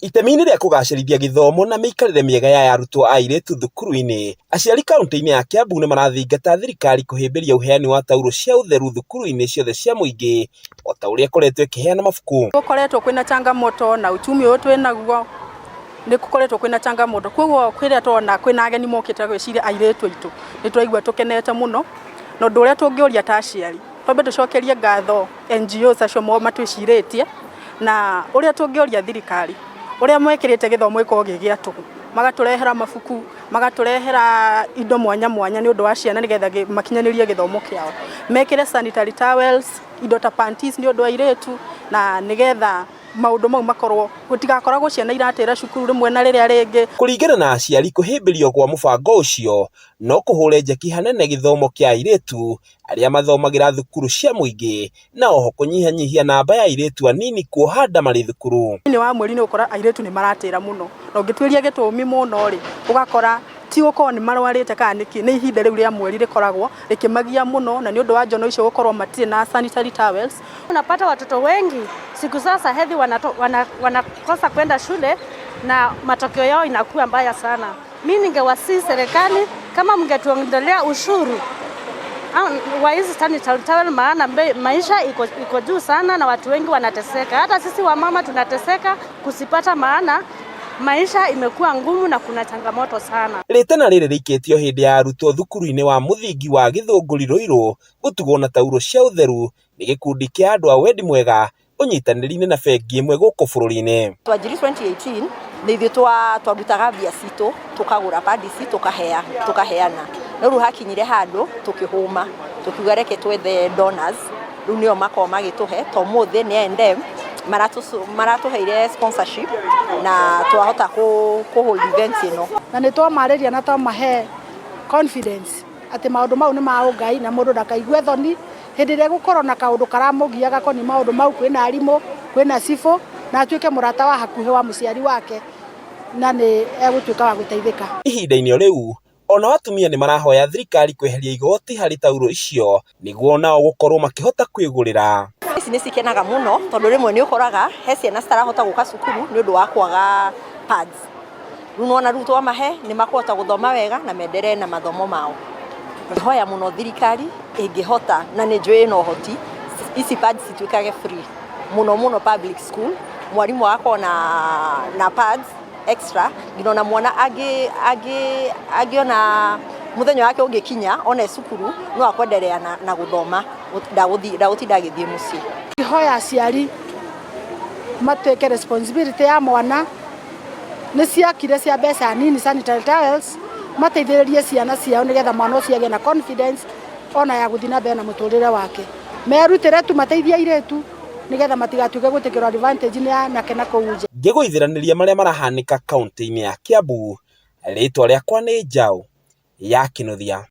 Itemi-inĩ rĩa kũgacĩrithia gĩthomo na mĩikarĩre mĩega ya arutwo a airĩtu thukuru-inĩ, aciari kaunti-inĩ ya Kiambu nĩ marathingata thirikari kũhĩmbĩria ũheani wa taurũ cia ũtheru thukuru-inĩ ciothe cia mũingĩ o ta ũrĩa ĩkoretwo ĩkĩheana mabuku. Gũkoretwo kwĩna changamoto na uchumi ũyũ twĩnaguo nĩ gũkoretwo kwĩna changamoto, koguo rĩrĩa tuona kwĩna ageni mokĩte gwĩciria airĩtu aitũ nĩ tũraigua tũkenete mũno, na ũndũ ũrĩa tũngĩũria ta aciari, twambe tũcokerie ngatho NGOs acio matwĩcirĩtie, na ũrĩa tũngĩũria thirikari, ũrĩa mekĩrĩte gĩthomo gĩkorwo gĩ gĩa tũhũ, magatũrehera mabuku, magatũrehera indo mwanya mwanya nĩ ũndũ wa ciana nĩgetha makinyanĩrie gĩthomo kĩao, mekĩre sanitary towels, indo ta panties nĩ ũndũ wa airĩtu, na nĩgetha maũndũ mau makorwo, gũtigakoragwo ciana iratĩra cukuru rĩmwe na rĩrĩa rĩngĩ. Kũringana na aciari kũhĩmbĩrio kwa mũbango ũcio no kũhũre njeki hanene gĩthomo kĩa airĩtu arĩa mathomagĩra thukuru cia mũingĩ na oho kũnyihanyihia namba ya airĩtu anini kuoha nda marĩ thukuru. Thĩinĩ wa mweri nĩ ũgũkora airĩtu nĩ maratĩra mũno, na ũngĩtuĩria gĩtũmi mũno rĩ, ũgakora ti gũkorwo nĩ marwarĩte kana nĩkĩ, nĩ ihinda rĩu rĩa mweri rĩkoragwo rĩkĩmagia mũno, na nĩ ũndũ wa njono icio gũkorwo matirĩ na sanitary towels. Unapata watoto wengi siku sasa hedhi wanakosa kwenda shule na matokeo yao inakuwa mbaya sana. Mi ningewasihi serikali kama mngetuondolea ushuru wa hizi sanitary towel, maana maisha iko juu sana na watu wengi wanateseka. Hata sisi wamama tunateseka kusipata, maana maisha imekuwa ngumu na kuna changamoto sana. Rĩtana rĩrĩ rĩikĩtio hĩndĩ ya arutwo thukuru-inĩ wa mũthingi wa Gĩthũngũri Ruiru gũtugwo na taurũ cia ũtheru nĩ gĩkundi kĩa andũ a wendi mwega ũnyitanĩri-inĩ na bengi ĩmwe gũkũ bũrũri-inĩ. Twanjiri 2018 nĩ ithuĩ twarutaga mbia citũ tũkagũra padi ici tũkaheana, no rĩu hakinyire handũ tũkĩhũma tũkiuga reke twethe donors, rĩu nĩo makoragwo magĩtũhe. Ta ũmũthĩ nĩ I&M maratũheire sponsorship na twahota kũ hold event ĩno. Na nĩ twamarĩria na twamahe confidence atĩ maũndũ mau nĩ ma ũngai na mũndũ ndakaigue thoni hĩndĩ ĩrĩa egũkorwo na kaũndũ karamũgia gakoniĩ maũndũ mau, kwĩna arimũ, kwĩna cibũ, na atuĩke mũrata wa hakuhĩ wa mũciari wake na nĩ egũtuĩka wa gũteithĩka. Ihinda-inĩ o rĩu onao atumia nĩ marahoya thirikari kweheria igoti harĩ taurũ icio nĩguo nao gũkorwo makĩhota kwĩgũrĩra. Ici nĩ cikenaga mũno tondũ rĩmwe nĩ ũkoraga he ciana citarahota gũka cukuru nĩ ũndũ wa kwaga pads. Rĩu nĩwona rĩu twamahe nĩ makũhota gũthoma wega na menderee na mathomo mao. Hoya mũno thirikari ĩngĩhota na nĩ njũĩ ĩna ũhoti ici pads cituĩkage free mũno mũno public school, mwarimũ agakorwo na pads extra nginya ona mwana angĩona mũthenya wake ũngĩkinya ona e cukuru no akwenderea na gũthoma, ndagũtinda agĩthiĩ mũciĩ. Ngĩhoya aciari matuĩke responsibility ya mwana nĩ ciakire cia mbeca nini sanitary towels mateithĩrĩrie ciana ciao nĩgetha mwana ũcio agĩe na confidence ona ya gũthiĩ na mbere na mũtũrĩre wake. Merutĩre tu mateithie airĩtu nĩgetha matigatuĩke gwĩtĩkĩrwo advantage nĩ anake na kũu nja. Ngĩgũithĩranĩria marĩa marahanĩka kaunti-inĩ ya Kiambu, rĩtwa rĩakwa nĩ Njaũ ya Kĩnuthia.